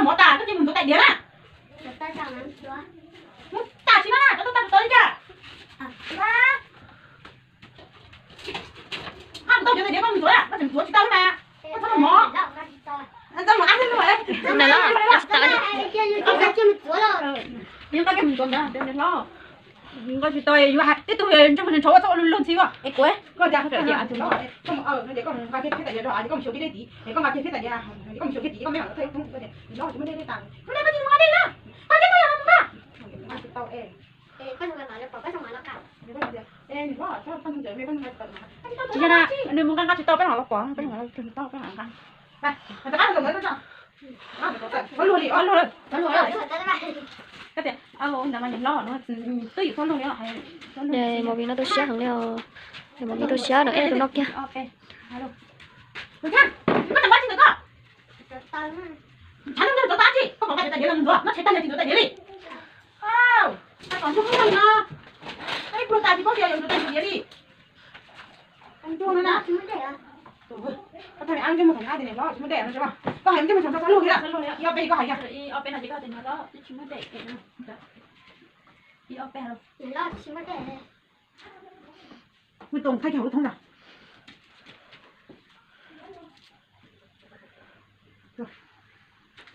Mov tas koj cia mus ntxuav tais diav na. Mus tas tsis no na, koj tuaj tau tau li cas? Koj mus tau cov tais diav koj mus ntxuav, koj tseem ntxuav tsis tau na. Koj txhob mov. Ntxuav mov. Nqa tsis tau yuav hais tib tug ntsej muag ntshauv ua txoj ua luag ntxhi as. Es kuv, koj tias koj mus xyuas kiag tais diav, koj mus xyuas kiag tais diav, koj me nyuam txawj ib tug, koj mus xyuas kiag tim koj me nyuam txawj ib tug, koj tias ib tug yog mus nqa, koj tias koj yog mus nqa. Tsis yog na, nws mus nqa nqa tsis tau peb mam los pom, peb mam los tau peb mam nqa. Koj tias, ntawd mas niam hlob no twb yim txhob luag li. Movie no tu siab heev li os. Movie tu siab no eb tus no kiag. Koj pom nqa cov tais diav los ntxuav, no tshev tag li tsis ntxuav tais diav li. Ntxuav tais diav li. Koj hais ntsej muag thaum nqa tias niam hlob tsis muaj dej no, koj hais ntsej muag thaum txog luag li, ib ob peb koj hais kiag. Mus tos thaij kiag hauv lub thoob na.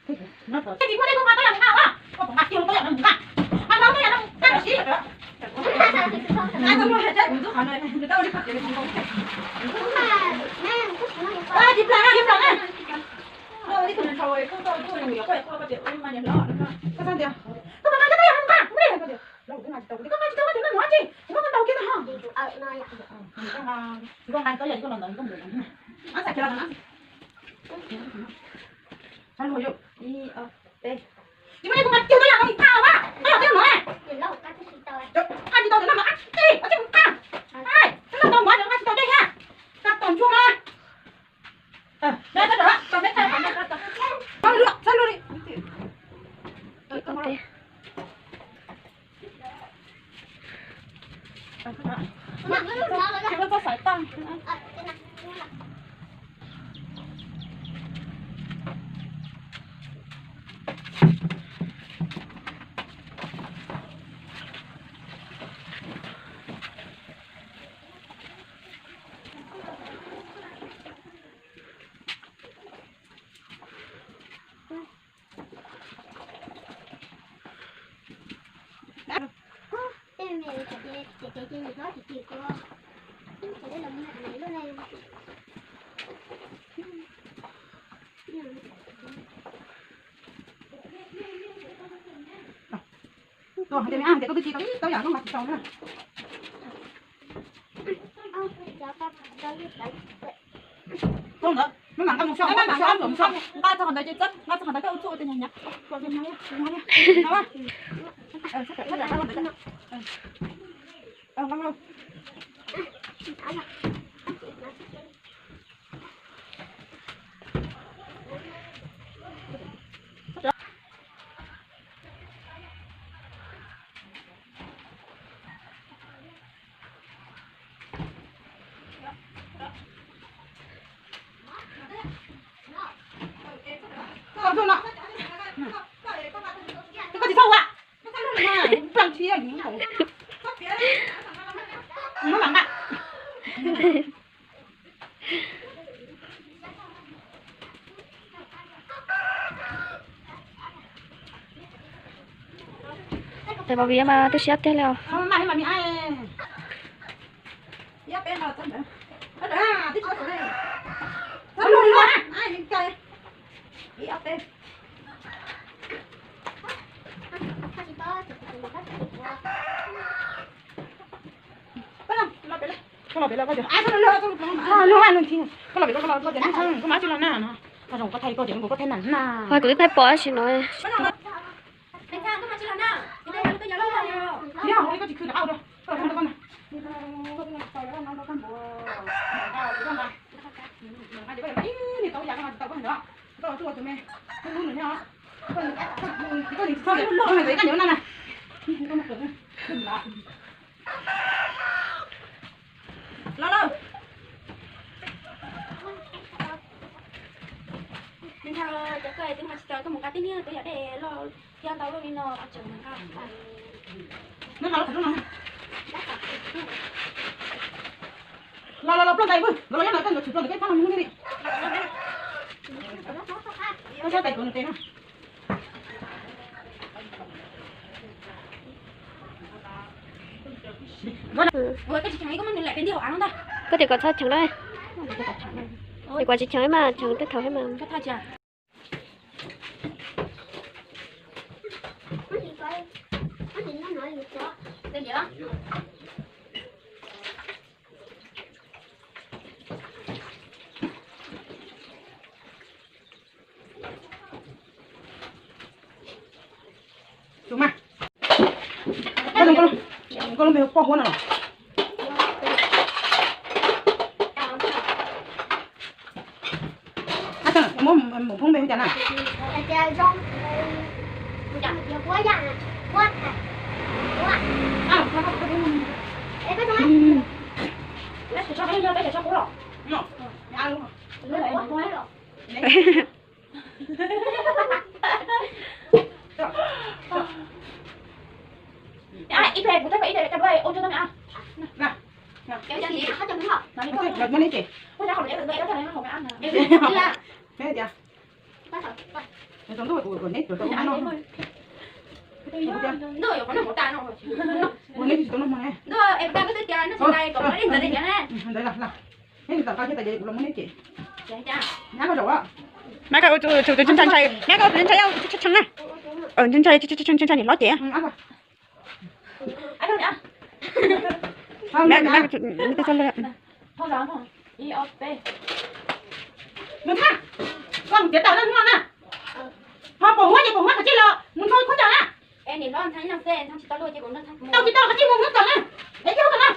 Tsis muaj dej koj nqa tau yam mus nqa, koj pom nqa kiag tau yam no mus nqa. Nqa tau tau yam no mus nqa tam sim. Tsis plam na, tsis plam na. Koj ib tug ntshaus koj tau tus me nyuam koj, koj tias ua niam hlob, koj tias koj pom nqa tau yam mus nqa, muaj dej. Koj tias koj nqa tsis tau koj tias no mus dab tsi, koj nqa tau kiag tag ho. Koj nqa tau yam koj los ntawd koj mus. Ab, txhais kiag los ntawd. Ib ob peb. Tsis muaj dej kuv nqa kiag tau yam no mus nqa los mas, koj los twb mus na. Nqa tsis tau cov no mas ab tsi, ab tsi mus nqa. Koj nqa tau mus nqa tsis tau dej thiab. Nqa tom ntsuag mas. Tus hais tias me ab hais tias koj twb tsis tau ib tau yam koj nqa tsis tau na. Txog ntawd, nqa txog qhov ntawd ces txawb, nqa txog qhov ntawd koj ua txuj ua tes nyag nyag. Koj tsis txhob ua, plam tsis yog yus muab mam nqa. Tes movie mas tu siab tiag li os. Koj los pem los koj tias, koj los pem los koj tias, koj mas tsis los na no. Koj zoo koj thaij koj tias koj thaij na. Kuv twb thaij pom tab sis no. Los lawm. Ntshe cov koj twb nqa tsis tau, koj mus nqa tib niag twb yog dej loj thiab ntau luaj li no tseem nqa. Los los los, ploj ntais, los los, nyob no koj ntawd tsis ploj ntais, koj ib phab no mus li. Koj sab tais tuav nws tes na. Koj tias kom txhob cheem na. Ces kuv tsis cheem mas cheem tej thaum thiab mas. Tus mas, koj lub npe hu poj huab no los? Ab, muab phoob npe hu cas na? Ib pliag kuv teb ib pliag coj duab ua ntsej muag. Mab ka tus ntshai, mab ka tus ntshai, ntshai ntshai ntshai ntshai nim hlob ces. Mus thaj, koj mus tiav taws na hnub no na. Ho pos huab ces pos huab qhov txij los mus ntxhua khaub ncaws na. Tau tsis tau qhov txij mus hnub tom na. Es txij hnub tom na.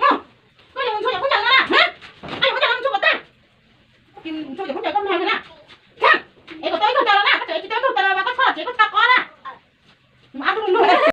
Mus, koj yuav mus ntxhua yam khaub ncaws no na. Koj yuav mus ntxhua yam khaub ncaws koj mloog na. Es kom tau ib tug taws los na, koj tseem tsis tau ib tug taws los mas koj txhob tsev koj txhob qov na. Mus ab lug lug.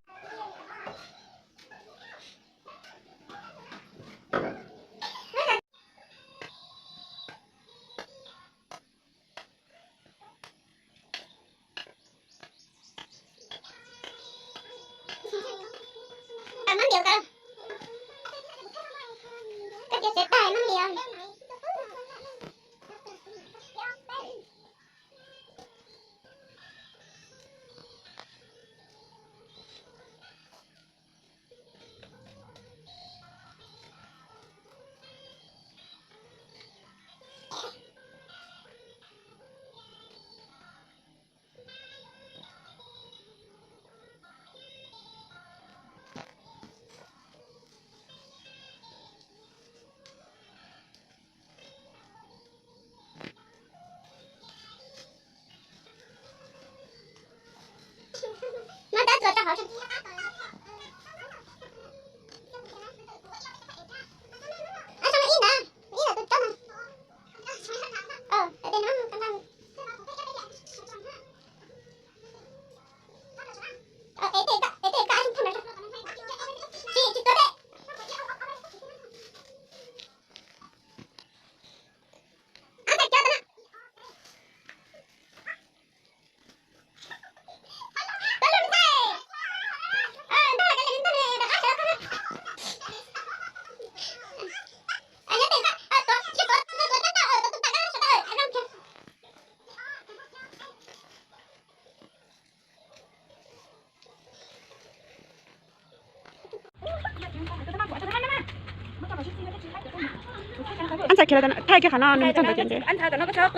Ab ntxhais khiav lawm, thaij kiag qhov no nws txog ntawd ces ntev. Txhob qw.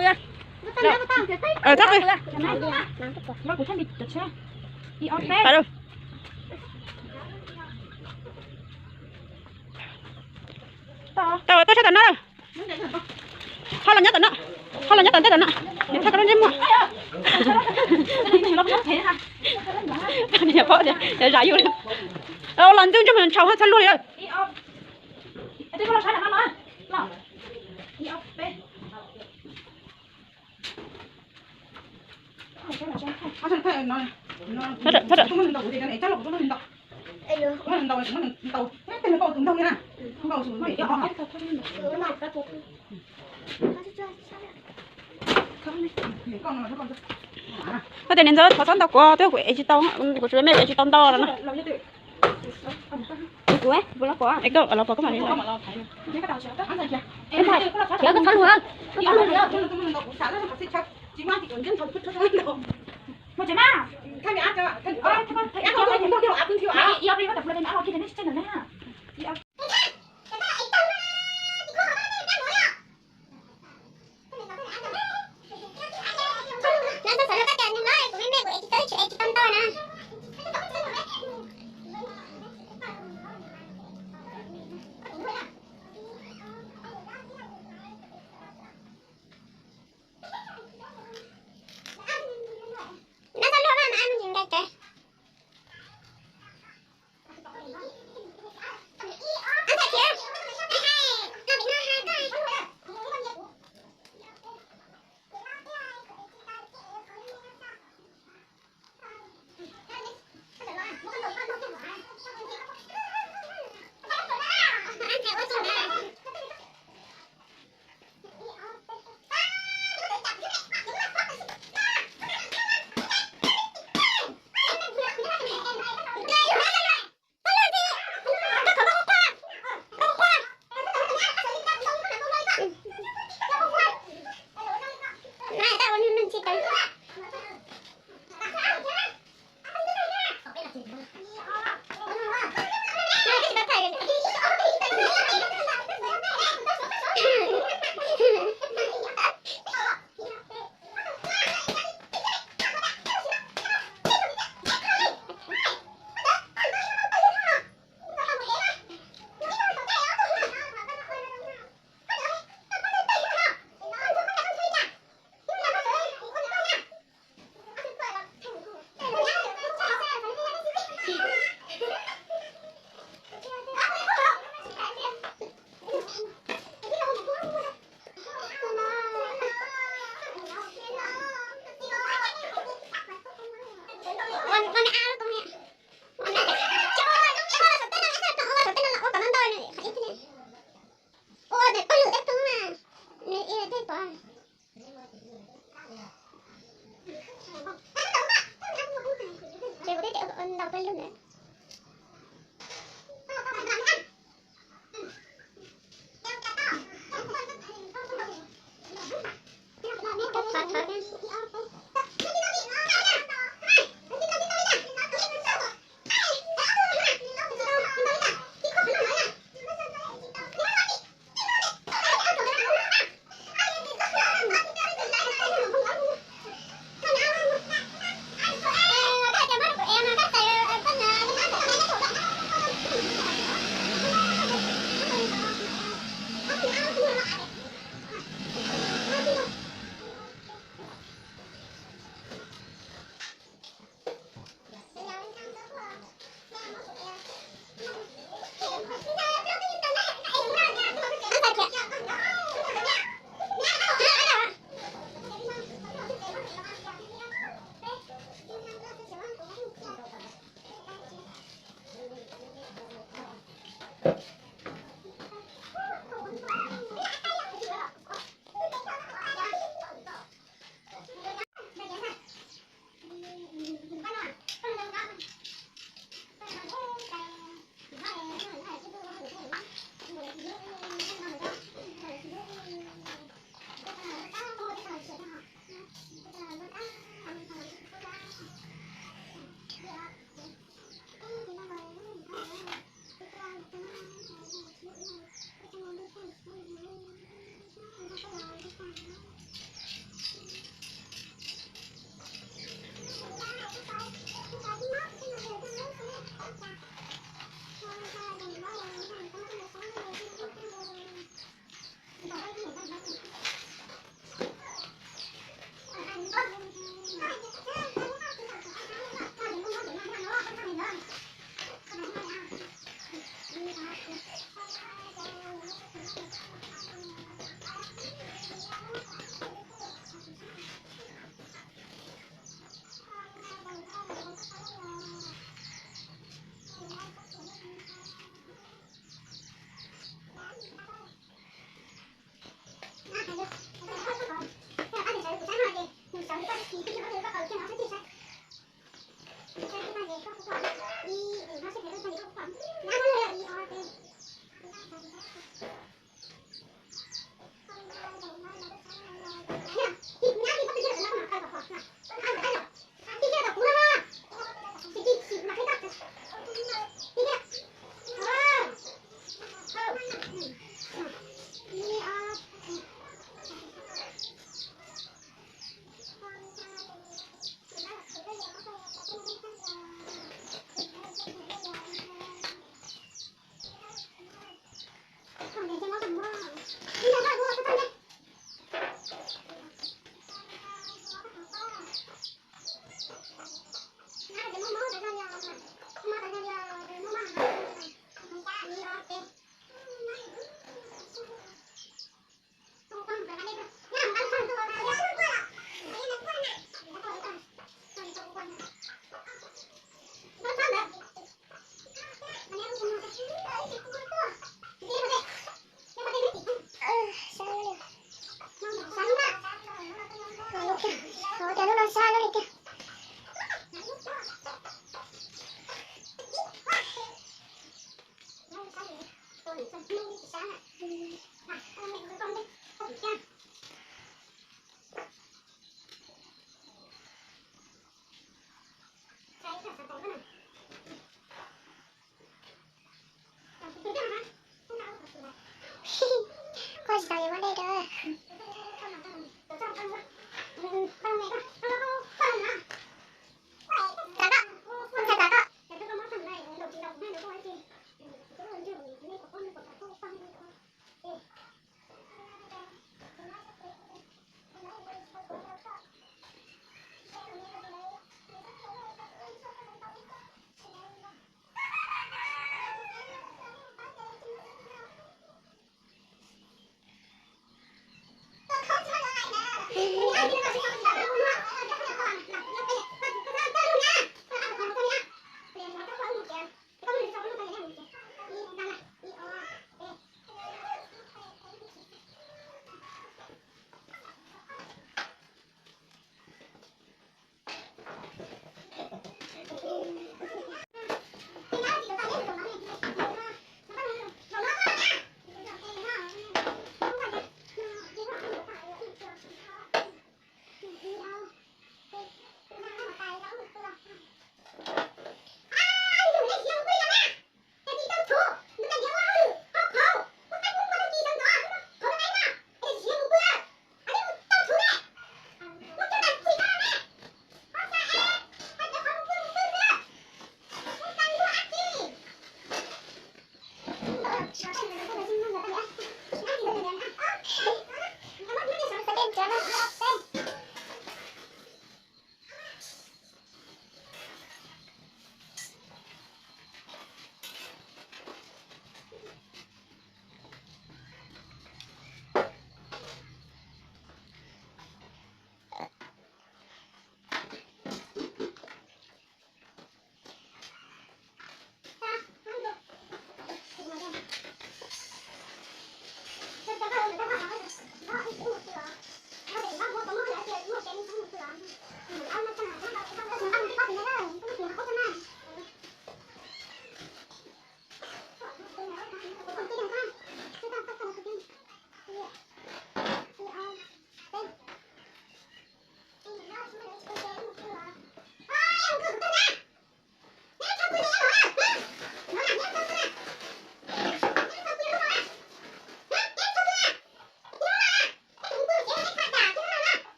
Tau, tau sab tom no. Ho los nyob tom no. Ho los nyob tom ntej tom no. Niam txhaj koj lub ntsej muag. Niam paub tias zam yus li. Los ntxwg ntsej muag ntshau txhob luag li lawm. Koj tias niam ntxawm thov txhob ntaus kuv, twb kuv ev tsis tau, kuv tsis me kuv ev tsis tau ntau no. Kuv, kuv los pom, koj los pom koj mam li. Txhob luag, txhob luag.